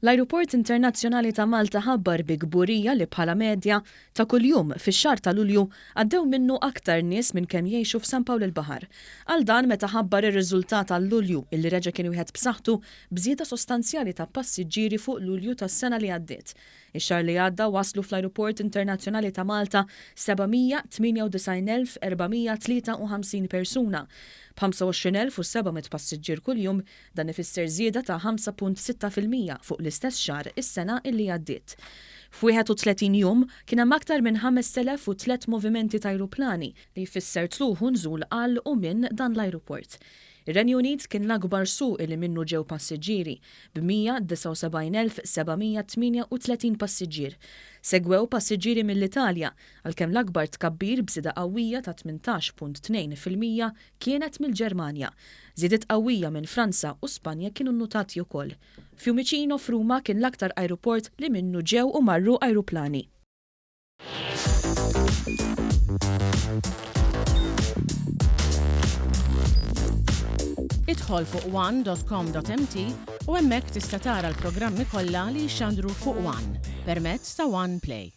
L-Ajruport Internazzjonali ta' Malta ħabbar bi kburija li bħala medja, ta' kuljum, fix-xahar ta' Lulju, għaddew minnu aktar nies minn kemm jgħixu f'San Pawl il-Baħar. Qal dan meta ħabbar ir-riżultat għal Lulju illi reġa' kien wieħed b'saħħtu b'żieda sostanzjali ta' passiġġieri fuq Lulju tas-sena li għaddiet. Ix-xahar li għadda waslu fl-Ajruport Internazzjonali ta' Malta 798,453 persuna, b'25,700 passiġġier kuljum Dan ifisser żieda ta' 5.6% fuq l-istess xahar is-sena illi għaddiet. F'31 jum, kien hemm aktar minn 5,003 movimenti t'ajruplani, li jfisser tlugħ u nżul għal u minn dan l-ajruport. Ir-Renju Unit kien l-akbar suq illi minnu ġew passiġġieri, b'179,738 passiġġier. Segwew passiġġieri mill-Italja, għalkemm l-akbar tkabbir b'żieda qawwija ta' 18.2% kienet mill-Ġermanja. Żiediet qawwija minn Franza u Spanja kienu nnutati wkoll. Fiumicino f'Ruma kien l-aktar ajruport li minnu ġew u marru ajruplani. Idħol fuq one.com.mt u hemmhekk tista' tara l-programmi kollha li jixxandru fuq One permezz ta' One Play.